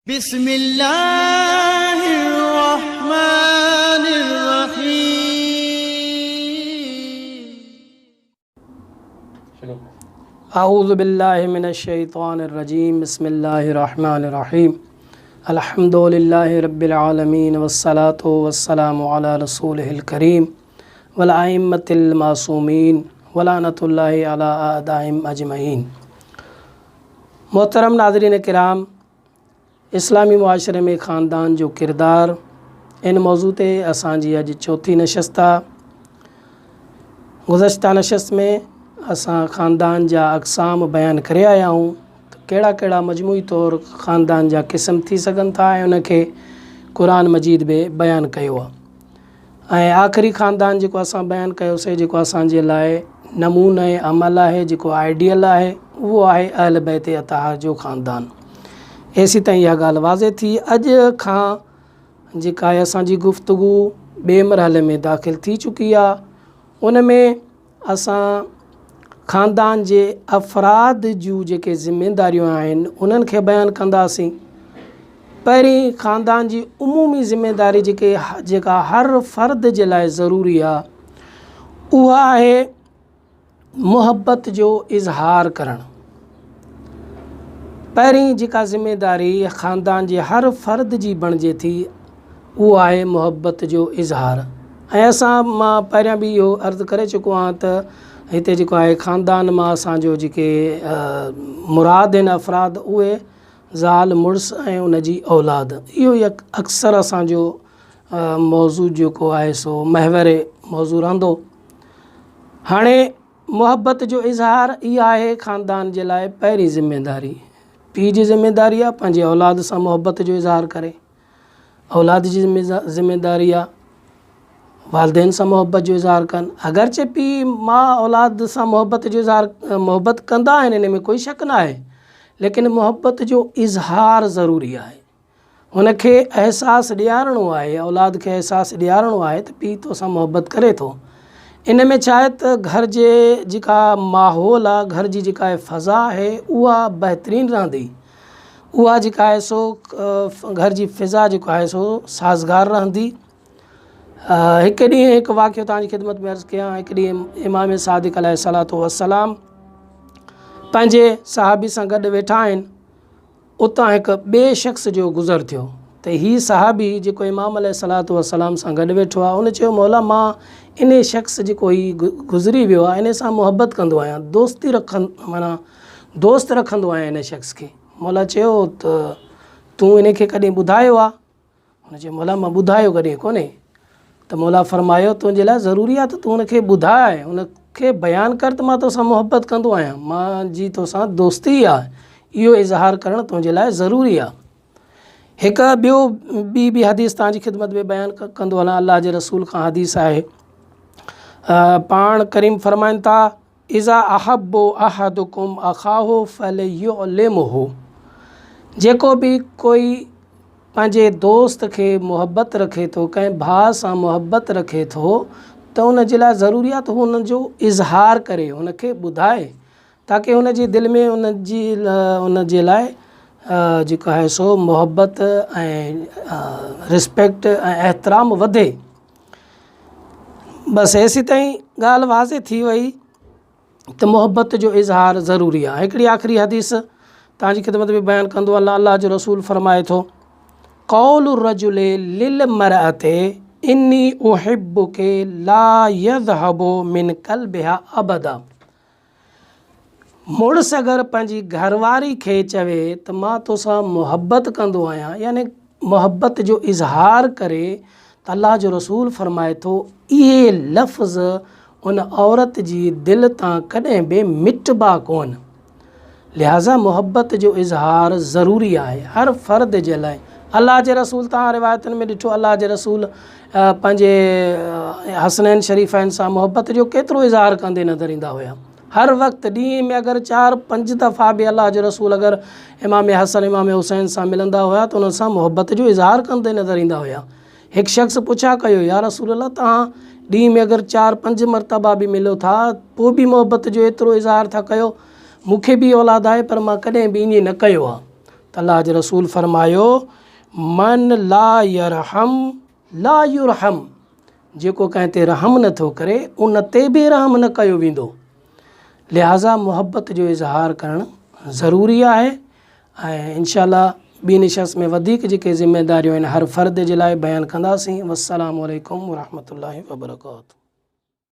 بسم الله الرحمن الرحيم. اعوذ بالله من الشيطان الرجيم بسم الله الرحمن الرحيم الحمد لله رب العالمين والصلاة والسلام على رسوله الڪريم والائمة المعصومين ولعنة الله على اعدائهم اجمعين محترم ناظرين ڪرام اسلامي معاشري ۾ خاندان جو ڪردار ان موضوع تي اسان جي اڄ چوٿين نشست آ. گذشته نشست ۾ اسان خاندان جا اقسام بيان ڪري آيا آهيون ته ڪهڙا ڪهڙا مجموعي طور خاندان جا قسم ٿي سگهن ٿا ۽ ان کي قرآن مجيد به بيان ڪيو آ. ۽ آخري خاندان جيڪو اسان بيان ڪيوسي جيڪو اسان جي لاء نموني عمل آهي جيڪو آئيڊيل آهي اهو آهي اهل بيت اطهار جو خاندان. ايسي تائين اها ڳالهه واضح ٿي. اڄ کان جيڪا آهي اسان جي گفتگو ٻئي مرحلي ۾ داخل ٿي چڪي آهي ان ۾ اسان خاندان جي افراد جون جيڪي ذميداريون آهن انهن کي بيان ڪنداسين. پهرين خاندان جي عمومي ذميداري جيڪي جيڪا هر فرد جي لاء ضروري آهي اها آهي محبت جو اظهار ڪرڻ. پهرين جيڪا ذميداري خاندان جي هر فرد جي بڻجي ٿي اهو آهي محبت جو اظهار ۽ اسان مان پهريان به اهو عرض ڪري چڪو آهيان ته هتي جيڪو آهي خاندان مان اسان جو جيڪي مراد آهن افراد اهي زال مڙس ۽ ان جي اولاد اهو ئي اڪثر اسان جو موضوع جيڪو آهي سو محور موضوع رهندو هاڻي محبت جو اظهار اها آهي خاندان جي لاء پهرين ذميداري پيء جي ذميداري آهي پنهنجي اولاد سان محبت جو اظهار ڪري اولاد جي ذميداري آهي والدين سان محبت جو اظهار ڪن اگرچه پيء ماء اولاد سان محبت جو اظهار محبت ڪندا آهن ان ۾ ڪوئي شڪ نه آهي ليڪن محبت جو اظهار ضروري آهي هن کي احساس ڏيارڻو آهي، اولاد کي احساس ڏيارڻو آهي ته پيء توسان محبت ڪري ٿو. ان ۾ ڇا آهي ته گهر جي جيڪا ماحول آهي، گهر جي جيڪا فضا آهي اها بهترين رهندي. اها جيڪا آهي سو گهر جي فضا جيڪو آهي سو سازگار رهندي. هڪ ڏينهن هڪ واقعو توهان جي خدمت ۾ عرض ڪيان، هڪ ڏينهن امام صادق عليه الصلوة والسلام پنهنجي صحابي سان گڏ ويٺا آهن. اتان هڪ ٻئي شخص جو گذر ٿيو ته هي صحابي جيڪو امام عليه الصلوة والسلام سان گڏ ويٺو آهي ان چيو مولا مان انهي شخص جيڪو هي گذري ويو آهي انهي سان محبت ڪندو آهيان دوستي رکن معنيٰ دوست رکندو آهيان انهي شخص کي مولا چيو ته تون انهي کي ڪڏهن ٻڌايو آهي هن چيو، مولا مان ٻڌايو ڪڏهن ڪونهي. ته مولا فرمايو، تنهنجي لاء ضروري آهي ته تون هن کي ٻڌاء، هن کي بيان ڪر ته مان توسان محبت ڪندو آهيان، مان جي توسان دوستي آهي، اهو اظهار ڪرڻ تنهنجي لاء ضروري آهي. هڪ ٻيو ٻي به حديث توهان جي خدمت ۾ بيان ڪندو هلان، الله جي رسول کان حديث آهي، پاڻ ڪريم فرمائن ٿا، اذا احب احدڪم اخاه فليعلمه جيڪو به ڪوئي پنهنجي دوست کي محبت رکي ٿو ڪنهن ڀاء سان محبت رکي ٿو ته ان جي لاء ضروري آهي ته هو ان جو اظهار ڪري ان کي ٻڌائي تاڪه ان جي دل ۾ ان جي ان جي لاء جيڪو آهي سو محبت ۽ رسپيڪٽ ۽ احترام وڌي. بس ايسيتائين ڳالهه واضح ٿي وئي ته محبت جو اظهار ضروري آهي. هڪڙي آخري حديث توهان جي خدمت ۾ بيان ڪندو الله الله جو رسول فرمائي ٿو قول الرجل للمرأة اني احبك لا يذهب من قلبها ابدا مڙس اگر پنهنجي گهرواري کي چوي ته مان توسان محبت ڪندو آهيان يعني محبت جو اظهار ڪري ته الله جو رسول فرمائي ٿو اهي لفظ ان عورت جي دل تان ڪڏهن به مٽبا ڪونه. لهٰذا محبت جو اظهار ضروري آهي هر فرد جي لاء. الله جي رسول توهان روايتن ۾ ڏٺو الله جي رسول پنهنجي حسنين شريفين سان محبت جو ڪيترو اظهار ڪندي نظر ايندا هيا. هر وقت ڏينهن ۾ اگر چار پنج دفعا به الله جو رسول اگر امام حسن امام حسين سان ملندا هيا ته انهن سان محبت جو اظهار ڪندي نظر ايندا هيا. هڪ شخص پڇا ڪيو يا رسول الله توهان ڏينهن ۾ اگر چار پنج مرتبا به ملو ٿا پوء به محبت جو ايترو اظهار ٿا ڪيو مون کي به اولاد آهي پر مان ڪڏهن به ائين نه ڪيو آهي. ته ته الله جي رسول فرمايو من لا يرحم لا يرحم جيڪو ڪنهن تي رحم نه ٿو ڪري ان تي به رحم نه ڪيو ويندو. لهٰذا محبت جو اظهار ڪرڻ ضروري آهي ۽ انشاء الله ٻي نشست ۾ وڌيڪ جيڪي ذميداريون آهن هر فرد جي لاء بيان ڪنداسين. والسلام عليڪم ورحمة الله وبرڪاته.